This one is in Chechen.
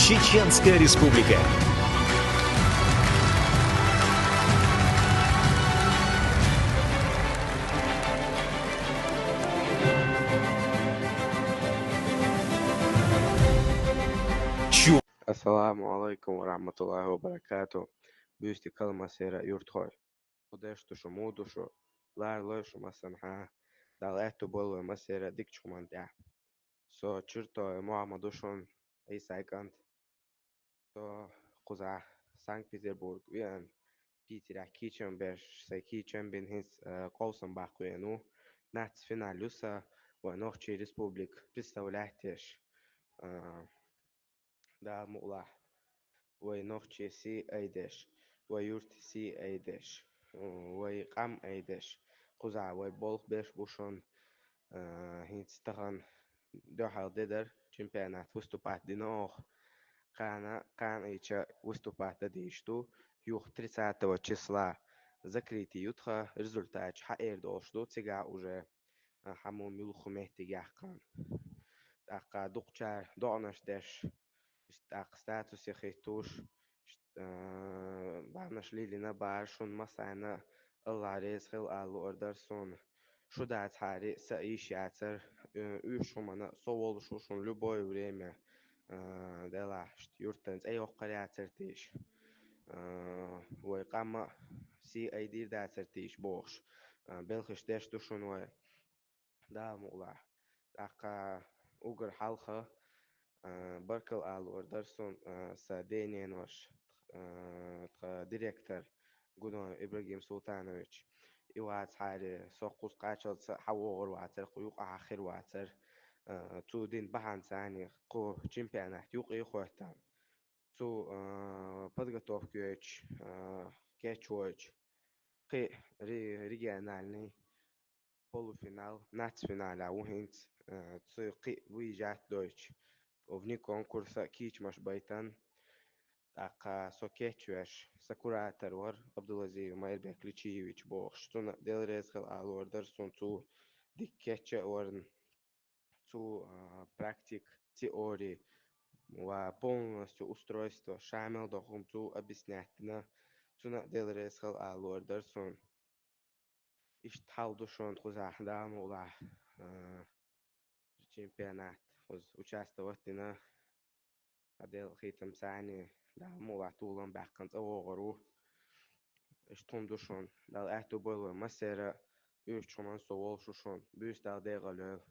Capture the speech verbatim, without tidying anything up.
Чеченская Республика. Чу- Ассаламу алейкум ва рахматуллахи ва баракату. Буьйса дика масийра юртахой. Кху деш ду шу, муха ду шу, ларалой шу массанхьа. Дала аьтту бойла вай массера дикачу хӀуманна тӀехь. Со Чиртоев Мухьаммад ду шун, Ӏийсай кӀант. Со кхузахь Санкт-Петербург веана, Питерехь кийчам беш, сайн кийчам бина хӀинца, э, къовсам баккха веана ву. Нацфинале ю сан, вай нохчий республика представлять деш. Э, Дала мукъалахь, вай нохчий сий айдеш, вай юрт сий айдеш, вай къам айдеш, кхузахь вай болх беш бу шун, а, хӀинца тахана дуьхьал де дара, чемпионат выступать дина оха. Кхана, кхана айча выступать дан дийш ду, юха тридцатого числа закрытие ю тха, результаташ хьаэр долуш ду, цигахь уже, а, хьамум юлху меттиг яьккхина. ТӀаккха дукхачара доӀанаш деш, иштта тӀаккха статусе хӀиттуш, иштта, а, бахьанаш лелийна бара, шун массарна Аллах реза хила ала луъур дара суна. Шу дацахьара, сан йиш яцара, э, уьш хӀуманна со волуш ву шун любое время, а, делахь, иштта юьртан цӀе йоккхур яцара тийша. А, вай къаман сий айдийр дацара тийша бохуш, а, белхаш деш ду шуна вай. Дала мукъалахь. ТӀаккха уггар хьалха, а, баркалла ала луъур дара суна, а, сан ден-ненош, а, тхан директор Гуноев Ибрагим Султанович. И вацахьара, со кхуза кхаччалца хьавогӀур вацара, кху юкъахь хир вацара. А, цо дина бахьанца кху чемпионат юкъе хӀоьттина. Цо, а, подготовка йойтуш, а, кечвойтуш, кхин ре-, региональный полуфинал, нацфинале ву хӀинца, а, цу кхин выезжать дойтуш, вне конкурса кийчамаш байтина. ТӀаккха со кечвеш, сан куратор вара Абдулазиев Майрбек Личиевич бохуш. Цунна Дела реза хила ала луъур дара суна, цо дика кечвина варна. Цо, а, практика, теори ва полностью устройство, шамил дохум цо объяснять дина. Цунна Дела реза хила ала луъур дара суна. Иштта хьал ду шуна кхузахь, Дала мукъалахь, а, чемпионат, кхуза участвовать дина. Ткъа Делан хийцамца, Дала мукъалахь, толам баьккхина цӀа вогӀур ву. Иштта хӀума ду шуна. Дала аьтту бойла вай массера, уьш хӀуманна со волуш ву шуна. Буьйса Дала декъала йойла.